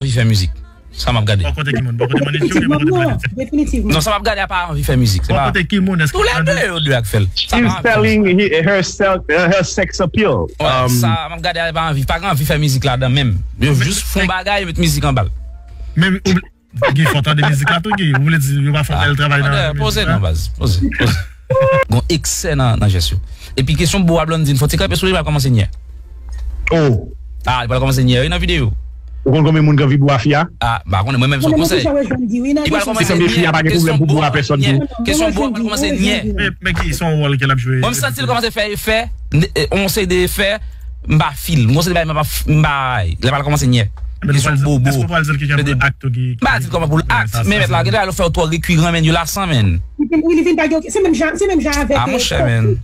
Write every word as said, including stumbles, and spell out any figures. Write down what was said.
anvi fè mizik. Sa m ap gade. Bò kote ki moun? Bò kote manager ou byen bò kote pwodiktè? Definitivman. Non, sa m ap gade a pa anvi fè mizik. Se bò pa kote ki moun? Tou lè de yo de ak fè l. Sa pa anvi fè mizik. She's selling her, self, her sex appeal. Sa m ap gade a pa anvi, pa gen anvi fè mizik ladan menm. Yo jis fè yon bagay, yo met mizik anba l. Men ou gen fò tande mizik la tou, gen ou vle di yo pa fè yon bèl travay nan. Poze non, baz. Poze, poze. Gon eksè nan nan jès yo. Epi kesyon bo a Blondine, fò ti kanpe sou li, li pral kòmanse nyè. Oh. Ah, li pral kòmanse nyè wi nan videyo. Ou konn konbyen moun k anvi bo a fi a? Ah, m pa konnen, mwen menm se yon konsèy. Li pral kòmanse nyè. Kesyon bo a pèsòn tou. Kesyon bo a pral kòmanse nyè. Men ki se yon wòl ke l ap jwe? Mwen m santi l kòmanse fè efè, yon seri de efè, m pa fil. M gon seri de bagay m pa, m pa, lè pral kòmanse nyè. Kesyon bobo. Èske w pral di l ki gen pou l act ou ki? M pa di l kòman pou l act, men mèt la, gen de bagay yo fè yo twò rekiran, men yo lasan, men. Li vin, li vin pa gen, se menm jan, se menm jan avèk. Ah, monchè, men.